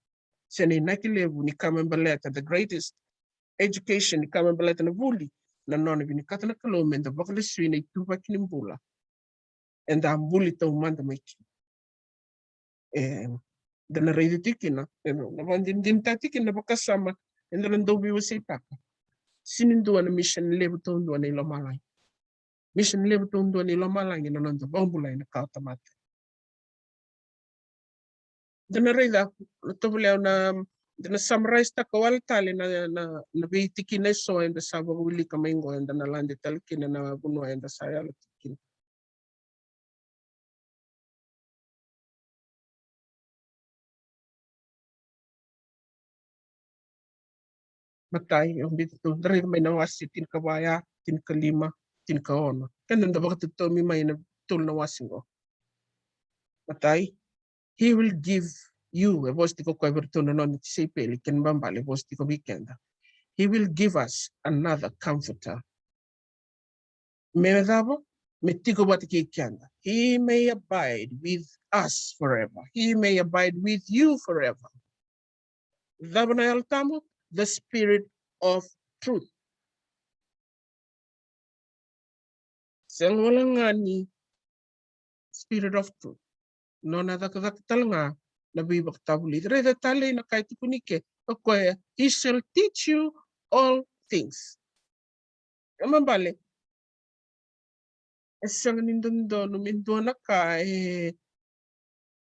se na inaki levu ni ka me baleta, the greatest education ni ka me baleta na vuli, na nona vinakata na Kalou meda vakalesui na ituvaki ni bula eda a buli taumada mai kina. E, da na raica tiko kina, e, na vakadinadinataka tiko kina na vakasama eda na dau veiwaseitaka. Sega ni dua na mission levu taudua nei lomalagi. Mission levu taudua nei lomalagi na noda vakabulai na kawatamata. Da na raica, na tovolea na, da na summarize taka wale tale na, na, na veitikina eso eda sa vakawilika mai qo, eda na lade tale kina na vanua eda sa yala tiko kina. Matai, au biuta tu, da raica mai na wase tinikava ya, tinikalima, tinikaono. Keda da vakatatomi mai na tolu na wase qo. Matai, he will give you, e vosa tiko o koya vei iratou na nona tisaipeli, kena ibalebale e vosa tiko vei keda. He will give us another comforter. Me cava? Me tiko vata kei keda. He may abide with us forever. He may abide with you forever. Cava na Yalo Tabu? The Spirit of truth. Sega wale ga ni Spirit of truth. Nona cakacaka tale ga na veivakatavulici. Raica tale na ka e tukuni ke, o koya, he shall teach you all things. Kena ibalebale, e sega ni dodonu me dua na ka e, e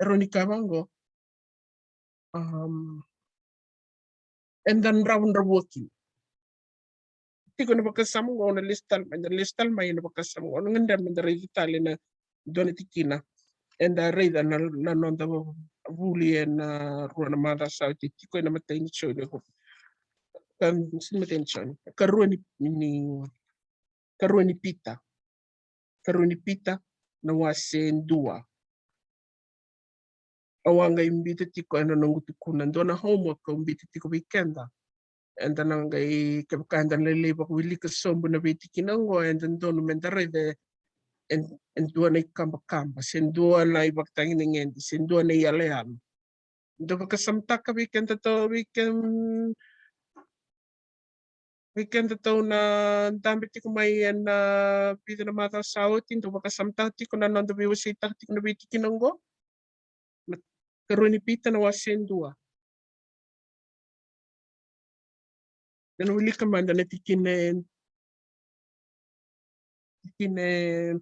rawa ni ka vaqo. Um, eda dravudravua kina. Tiko na vakasama qo, na lesu tale mai, na lesu tale mai na vakasama qo, na gadreva meda raica tale na dua na tikina. Eda raica na, na noda vuli ena rua na macawa sa oti, tiko ena imatai ni Joni. Ka, sega ni imatai ni Joni. Karua ni, ni, karua ni Pita. Karua ni Pita na wase dua. Au a qai biuta tiko ena noqu tukuna, dua na homework au biuta tiko vei keda. Eda na qai, kevaka eda na lai vakawilika sobu na veitikina oqo, eda donu meda raica e, e dua na ikabakaba, se dua na ivakatagedegede, se dua na iyalayala. Dou vakasamataka vei kedatou, vei ke-, vei kedatou na dabe tiko mai ena vica na macawa sa oti, dou vakasamataka tiko na noda veiwaseitaka tiko na veitikina oqo. Na karua ni Pita na wase dua. Eda na wilika mada na tikina e, tikina e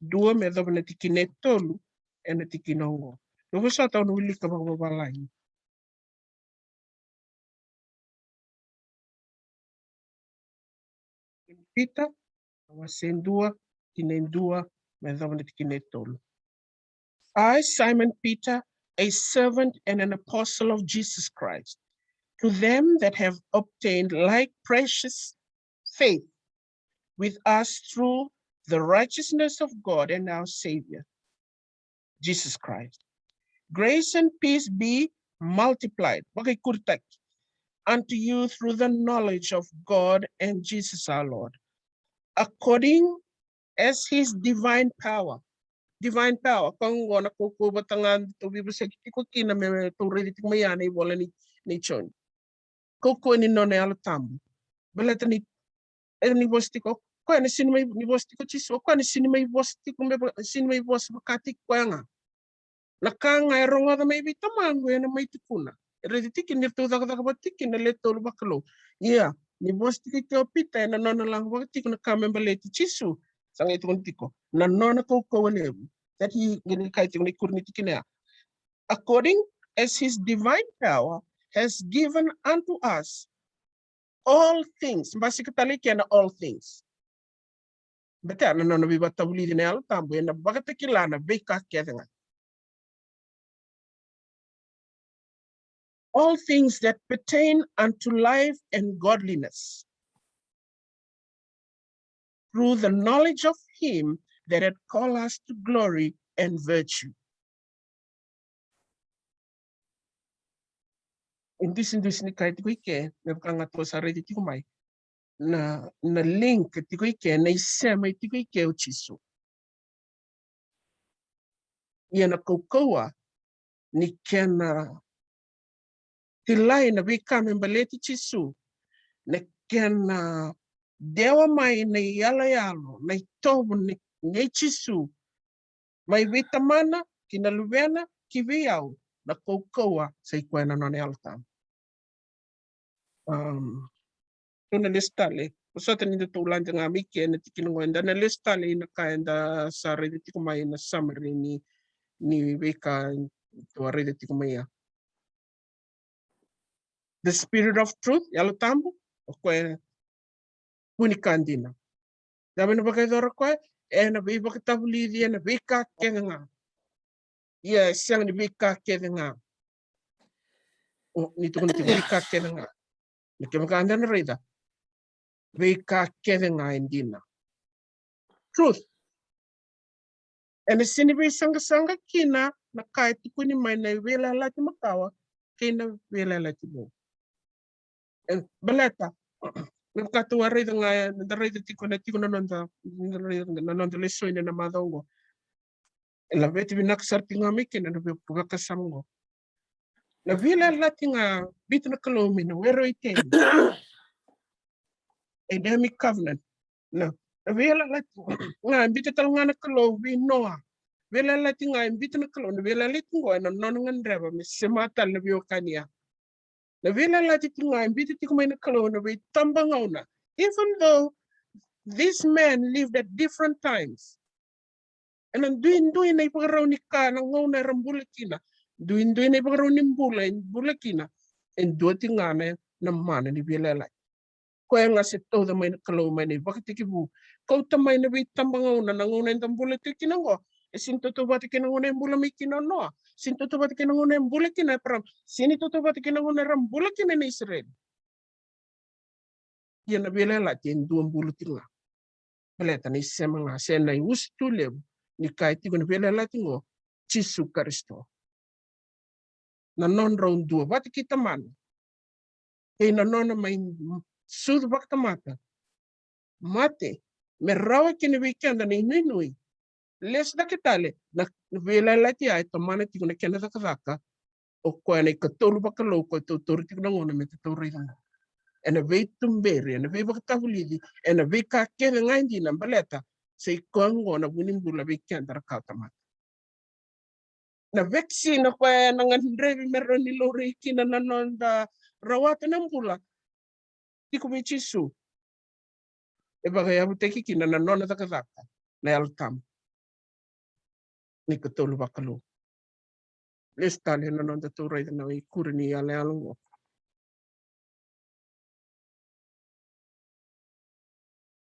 dua me yacova na tikina e tolu ena tikina oqo. Dou vosota, au na wilika vakavavalagi. Peter, na wase e dua, tikina e dua me yacova na tikina e tolu. I, Simon Peter, a servant and an apostle of Jesus Christ, to them that have obtained like precious faith with us through the righteousness of God and our Savior, Jesus Christ. Grace and peace be multiplied, vakaikuritaki, unto you through the knowledge of God and Jesus our Lord, according as his divine power. Divine power, koya gona kaukauwa vata ga tou veivosaki tiko kina me tou raica tiko mai ya na ivola ni, ni Joni. Kaukauwa ni nona Yalo Tabu. Baleta ni, e ni vosa tiko, koya na sini mai, ni vosa tiko Jisu, koya na sini mai vosa tiko me va-, sini mai vosa vakataki koya ga. Na ka ga e rogoca mai vei Tamaqu ena mai tukuna. E raici tiko ni ratou cakacaka vata tiko na le tolu vakalou. Ia, ni vosa tiko i ke o Pita ena nona laga vata tiko na ka me baleti Jisu. Sa qai tukuna tiko na nona kaukauwa levu. That he, qai ni kai tiko na ikuri ni tikina ya. According as his divine power has given unto us all things. Basika tale i ke na all things. Baleta na nona veivakavulici na Yalo Tabu ena vakatakila na veika kece ga. All things that pertain unto life and godliness, through the knowledge of him that had called us to glory and virtue. E dusidusi ni kai tiko i ke, me vaka ga tou sa raici tiko mai. Na, na link tiko i ke, na isema tiko i ke o Jisu. Ia na kaukauwa ni kena kilai na veika me baleti Jisu, na kena dewa mai na iyaloyalo, na itovo ni, nei Jisu, mai vei Tamana ki na Luvena ki vei au, na kaukauwa sa i koya na nona Yalo Tabu. Um, tou na lesu tale. Vosota ni da tou lade ga mai ke na tikina qo, eda na lesu tale ina ka eda sa raica tiko mai na summary ni, ni veika tou a raica tiko mai ya. The Spirit of Truth, Yalo Tabu, o koya e vu ni ka dina. Cava ena vakayacora o koya? Ena veivakatavulici ena veika kece ga. Ia, e sega ni veika kece ga. O, ni tukuna tiko veika kece ga. Na kevaka eda na raica, veika kece ga e dina. Truth. Ena sega ni veisaqasaqa kina na ka e tukuni mai na Veiyalayalati Makawa kei na Veiyalayalati Vou. E, baleta, me vaka tou a raica ga, da raica tiko na, tiko na noda, na noda lesoni ena macawa oqo. E laveti vinaka sara tiko ga mai kina na vei-, vakasama oqo. Na veiyalayalati ga biuta na Kalou mai na were o Iteni. Edenic covenant. Na, na veiyalayalati ga biuta tale ga na Kalou vei Noa. Veiyalayalati ga biuta na Kalou, na veiyalayalati qo ena nona gadreva me sema tale na veiwekani ya. Na veiyalayalati tiko ga e biuta tiko mai na Kalou ena veitabagauna. Even though these men lived at different times. Ena duidui na ivakarau ni ka na gauna era bula kina. Duidui na ivakarau ni bula e bula kina. E dua tiko ga na, na mana ni veiyalayalati. Koya ga se tauca mai na Kalou mai na ivakatekivu. Kauta mai na veitabagauna, na gauna eda bula tiko kina oqo. E sega ni tautauvata kei na gauna e bula mai kina o Noa. Sega ni tautauvata kei na gauna e bula kina o Eparama. Sega ni tautauvata kei na gauna era bula kina na Isireli. Ia na veiyalayalati e dua bula tiko ga. Baleta na isema ga se na iusutu levu ni ka e tiko na veiyalayalati oqo, Jisu Karisito. Na nodrau dua vata kei Tamana. Kei na nona mai sucu vakatamata, mate, me rawa kina vei keda na inuinui. Lesu cake tale na, na veiyalayalati ya e tomana tiko na kena cakacaka. O koya na ikatolu vakalou, koya tou taura tiko na gauna me tou raica ga. Ena veituberi, ena veivakatavulici, ena veika kece ga e dina, baleta sa i koya oqo na vu ni bula vei keda na kawa tamata. Na vaccine o koya ena gadrevi me rawa ni laurai kina na noda rawata na bula tiko vei Jisu. E vakayavutaki kina na nona cakacaka na Yalo Tabu. Na ikatolu vakalou. Lesu tale na noda tou raica na ikuri ni yalayala oqo.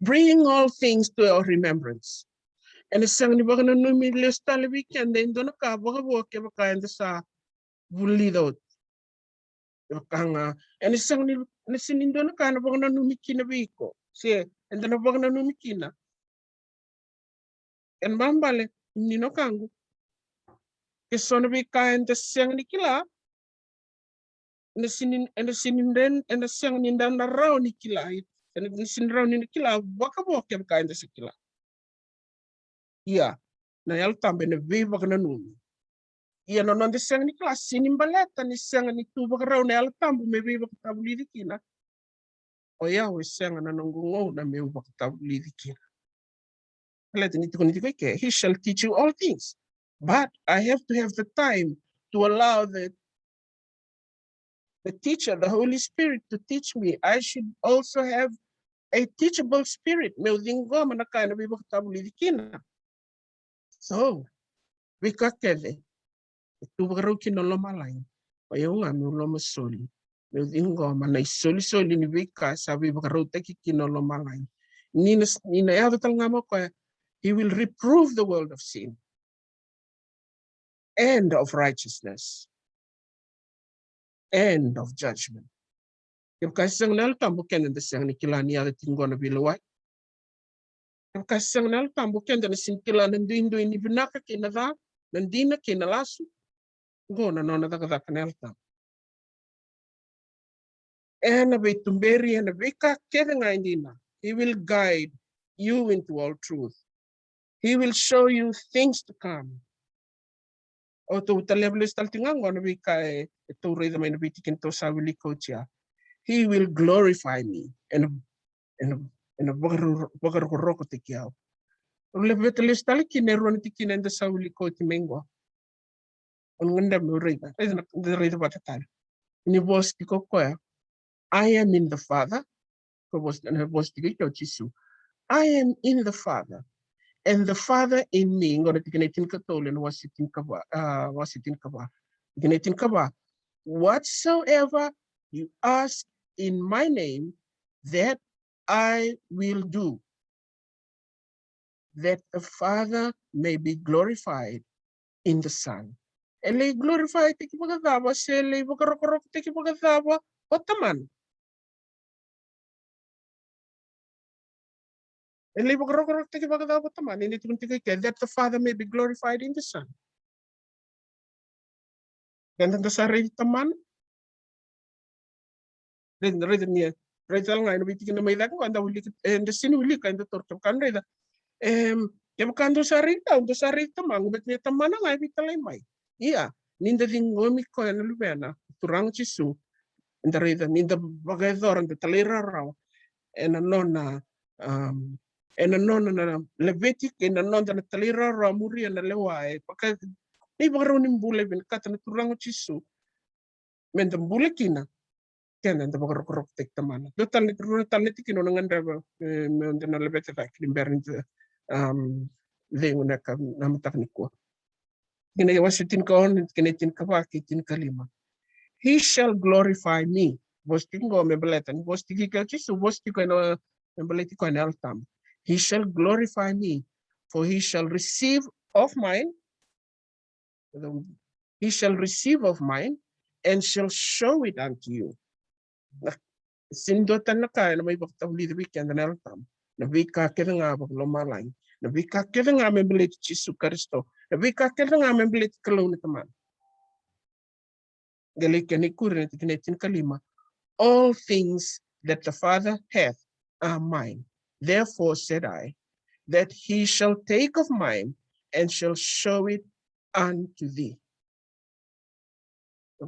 Bring all things to your remembrance. Ena sega ni vakananumi lesu tale vei keda e dua na ka vakavo kevaka eda sa vulica oti. Kevaka ga ena sega ni, ena sega ni dua na ka ena vakananumi kina vei iko se eda na vakananumi kina. Ena ibalebale ni noqu, ke so na veika eda sega ni kila, ena sega ni, ena sega ni dra-, ena sega ni da na rawa ni kila, ena sega ni rawa ni kila vakavo kevaka eda sa kila. Ia, na Yalo Tabu ena veivakananumi. Ia na noda sega ni kila, sega ni baleta ni sega ni tu vakarau na Yalo Tabu me veivakatavulici kina. O yau e sega na noqu gauna meu vakatavulici kina. Baleta ni tukuni tiko i ke, he shall teach you all things. But I have to have the time to allow the, the teacher, the Holy Spirit, to teach me. I should also have a teachable spirit. Meu ciqoma na ka ena veivakatavulici kina. So, veika kece e tu vakarau kina o lomalagi, o yau ga meu lomasoli, meu ciqoma na isolisoli ni veika sa veivakarautaki kina o lomalagi. Ni na, ni na yaco tale ga mai o koya, he will reprove the world of sin and of righteousness and of judgment. Kevaka e sega na Yalo Tabu, keda da sega ni kila ni yaco tiko qo na veilewai. Kevaka e sega na Yalo Tabu, keda na sega ni kila na duidui ni vinaka kei na ca, na dina kei na lasu. Qo na nona cakacaka na Yalo Tabu. Ena veituberi, ena veika kece ga e dina. He will guide you into all truth. He will show you things to come. O tou taleva lesu tale tiko ga qo na veika e, e tou raica mai na veitikina tou sa wilika oti ya. He will glorify me. Ena, ena, ena vakaro-, vakarokorokotaki au. Au laveta lesu tale kina e rua na tikina eda sa wilika oti mai qo. O na gadreva meu raica, raica na, raica vata tale. Ni vosa tiko o koya, I am in the Father. Ko vosa, na vosa tiko i ke o Jisu. I am in the Father, and the Father in me. Qo na tikina e tinikatolu ena wase tinikava, a, wase tinikava. Tikina e tinikava. Whatsoever you ask in my name, that I will do, that the Father may be glorified in the Son. E lai glorify-taki vakacava, se e lai vakarokorokotaki vakacava o Tamana? E lai vakarokorokotaki vakacava o Tamana? Ena tukuni tiko i ke, that the Father may be glorified in the Son. Keda da sa raici Tamana. Raici, raici ni, raici tale ga ena veitikina mai cake, eda wilika, eda sega ni wilika, eda taura kevaka da raica. Em, kevaka dou sa raici au, dou sa raici Tamaqu, baleta ni Tamana ga e veitalai mai. Ia, ni da ciqomi koya na Luvena, Turaga Jisu, eda raica ni da vakayacora, da talairawarawa ena nona, um, ena nona na laveti kei na noda na talairawarawa, muria na lewa, e vaka na ivakarau ni bula e vinakata na Turaga o Jisu me da bula kina. Keda da vakarokorokotaki Tamana. Dua tale na, rua tale na tikina au na gadreva, e, me da na laveta cake ni bera ni da, um, cegu na ka na mataka nikua. Tikina e wase tinikaono, tikina e tinikava kei tinikalima. He shall glorify me. Vosa tiko qo me baleta ni vosa tiko i ke o Jisu, vosa tiko ena, me baleti koya na Yalo Tabu. He shall glorify me, for he shall receive of mine, he shall receive of mine and shall show it unto you. Na, sega ni dua tale na ka ena mai vakatavulica vei keda na Yalo Tabu. Na veika kece ga vakalomalagi, na veika kece ga me baleti Jisu Karisito, na veika kece ga me baleti Kalou na Tamana. Qai lai kena ikuri na tikina e tinikalima. All things that the Father hath are mine. Therefore said I, that he shall take of mine and shall show it unto thee.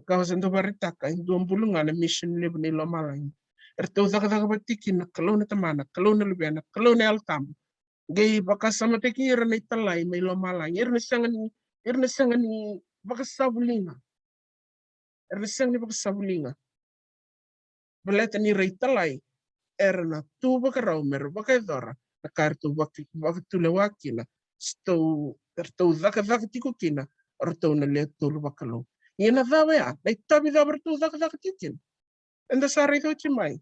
Ka au sa dau vakaraitaka, e dua bulu ga na mission levu ni lomalagi. Eratou cakacaka vata tiko kina na Kalou na Tamana, Kalou na Luvena, Kalou na Yalo Tabu. Qai vakasamataki ira na italai mai lomalagi. Ira na sega ni, ira na sega ni vakasavuliga. Era na sega ni vakasavuliga. Baleta ni ra italai, era na tu vakarau me ra vakayacora na ka eratou vaka-, vakatulewa kina, se tou, eratou cakacaka tiko kina, o ratou na lewe tolu vakalou. Ia na cava ya, na itavi cava eratou cakacaka tiko kina? Eda sa raica oti mai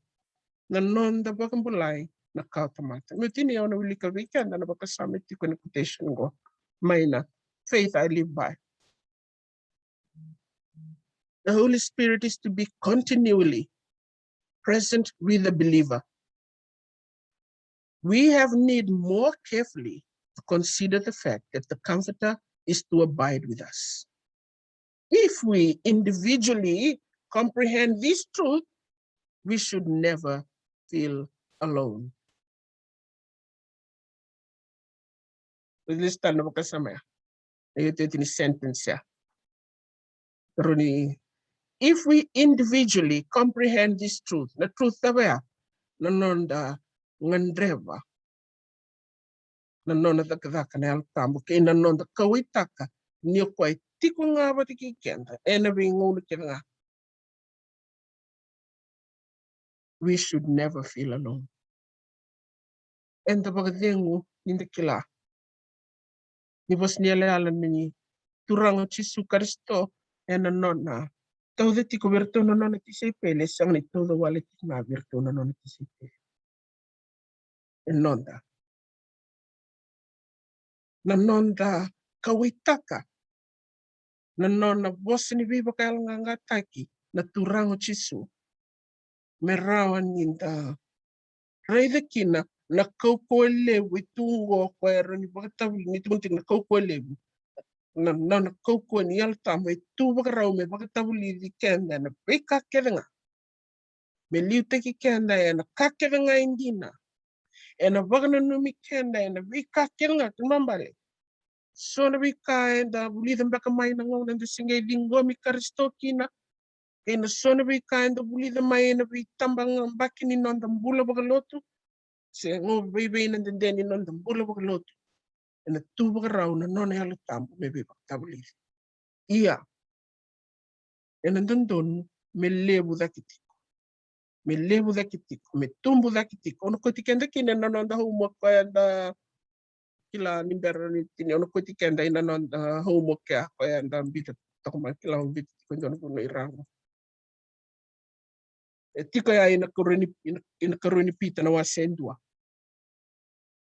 na noda vakabulai na kawatamata. Meu tinia, au na wilika vei keda na vakasama e tiko ena quotation qo mai na Faith I Live By. The Holy Spirit is to be continually present with the believer. We have need more carefully to consider the fact that the Comforter is to abide with us. If we individually comprehend this truth, we should never feel alone. Lista na vakasama ya. Na iotioti ni sentence ya. Roni, if we individually comprehend this truth, na truth cava ya? Na noda gadreva na nona cakacaka na Yalo Tabu kei na noda kauwaitaka ni o koya e tiko ga vata kei keda ena veigauna kece ga. We should never feel alone. Eda vakacegu ni da kila ni vosa ni yalayala ni Turaga o Jisu Karisito ena nona tauca tiko vei iratou na nona tisaipeli, e sega ni tauca wale tiko ga vei iratou na nona tisaipeli. E noda, na noda kauwaitaka na nona vosa ni veivakayaloqaqataki na Turaga o Jisu, me rawa ni da raica kina na kaukauwa levu e tu qo, o koya e rawa ni vakatavulici, ni tukuni tiko na kaukauwa levu, na, na, na kaukauwa ni Yalo Tabu e tu vakarau me vakatavulici keda ena veika kece ga, me liutaki keda ena ka kece ga e dina, ena vakananumi keda ena veika kece ga. Kena ibalebale, so na veika eda vulica beka mai na gauna eda se qai ciqomi Karisito kina, kei na so na veika eda vulica mai ena veitabaqabaki ni noda bula vakalotu, se gauna vei, vei na dede ni noda bula vakalotu, ena tu vakarau na nona Yalo Tabu me veivakatavulici. Ia, ena dodonu me levu cake tiko, me levu cake tiko, me tubu cake tiko. Au na kauti keda kina ena noda homework, koya eda kila ni bera ni tini, au na kauti keda ena noda homework ya, koya eda biuta toka mai, kila, au biuta tiko e dua na vanua i ra qo. E tiko ya ena ikarua ni, ena, ena ikarua ni Pita na wase e dua.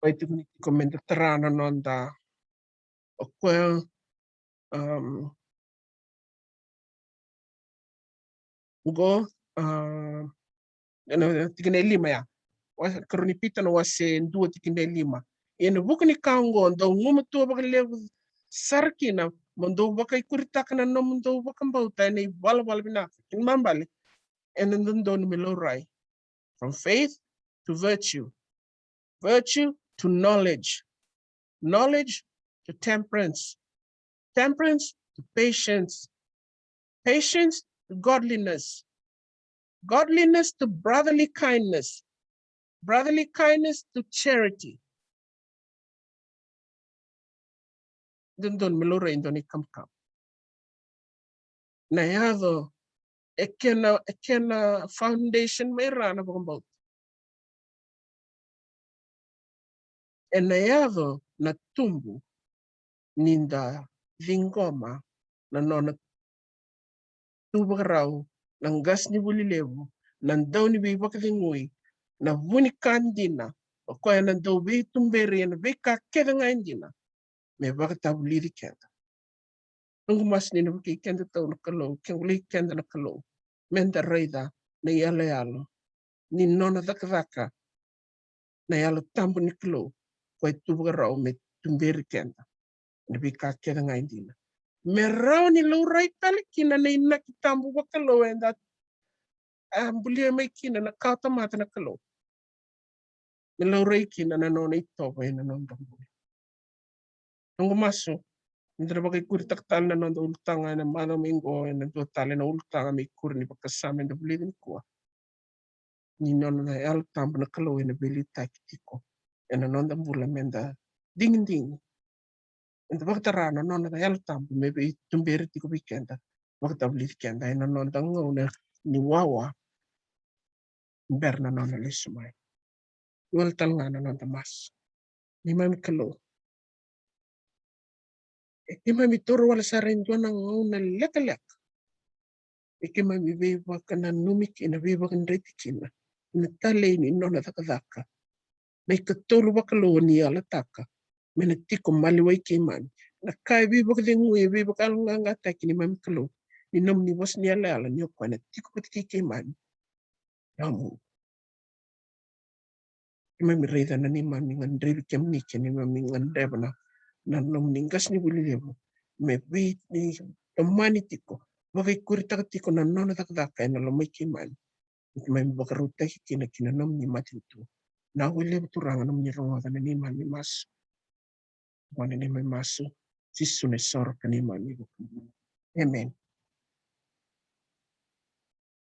Koya e tukuni tiko meda tara na noda, o koya, um, qo, um, ena tikina e lima ya. Wase, ikarua ni Pita na wase e dua, tikina e lima. Ia ena vuku ni ka oqo, dou gumatua vakalevu sara kina, mo dou vakaikuritaka na nomudou vakabauta ena ivalavala vinaka. Kena ibalebale, ena dodonu me laurai from faith to virtue, virtue to knowledge, knowledge to temperance, temperance to patience, patience to godliness, godliness to brotherly kindness, brotherly kindness to charity. Dodonu me laurai e dua na ikabakaba. Na yaco, e kena, e kena foundation mai ra na vakabauta. Ena yaco na tubu ni da ciqoma na nona tu vakarau na qasenivuli levu, na dau ni veivakacegui, na vu ni ka dina, o koya na dau veituberi ena veika kece ga e dina, me vakatavulici keda. Noqu masu ni na vukei keda tau na Kalou, ke volei keda na Kalou, meda raica na iyaloyalo ni nona cakacaka na Yalo Tabu ni Kalou, koya e tu vakarau me tuberi keda ena veika kece ga e dina, me rawa ni laurai tale kina na inaki tabu vakalou eda a bulia mai kina na kawatamata na Kalou, me laurai kina na nona itovo ena noda bula. Noqu masu, eda na vakaikuritaka tale na noda ulutaga ena macawa mai qo, ena dua tale na ulutaga me ikuri ni vakasama eda vulica nikua, ni nona na Yalo Tabu na Kalou ena veiliutaki tiko ena noda bula, meda digidigi, eda vakatara na nona na Yalo Tabu me veituberi tiko vei keda, vakatavulici keda ena noda gauna ni wawa bera na nona lesu mai. Wale tale ga na noda masu. Neimami Kalou, e keimami taura wale sara e dua na gauna lekaleka me keimami veivakananumi kina, veivakadreti kina ina talei ni nona cakacaka Na ikatolu vakalou o ni yalataka me na tiko maliwai keimami. Na ka e veivakacegui, e veivakayaloqaqataki neimami Kalou, ni nomuni vosa ni yalayala ni o koya na tiko vata kei keimami. Ia mo keimami raica na neimami gadrevi kemuni kei neimami gadreva na, na nomuni qasenivuli levu me veitomani tiko, vakaikuritaka tiko na nona cakacaka ena lomai keimami. Ni keimami vakarautaki kina ki na nomuni matanitu. Na wai levu Turaga nomuni rogoca na neimami masu. Gone neimami masu, Jisu na isoro ka neimami iVakabula. Amen.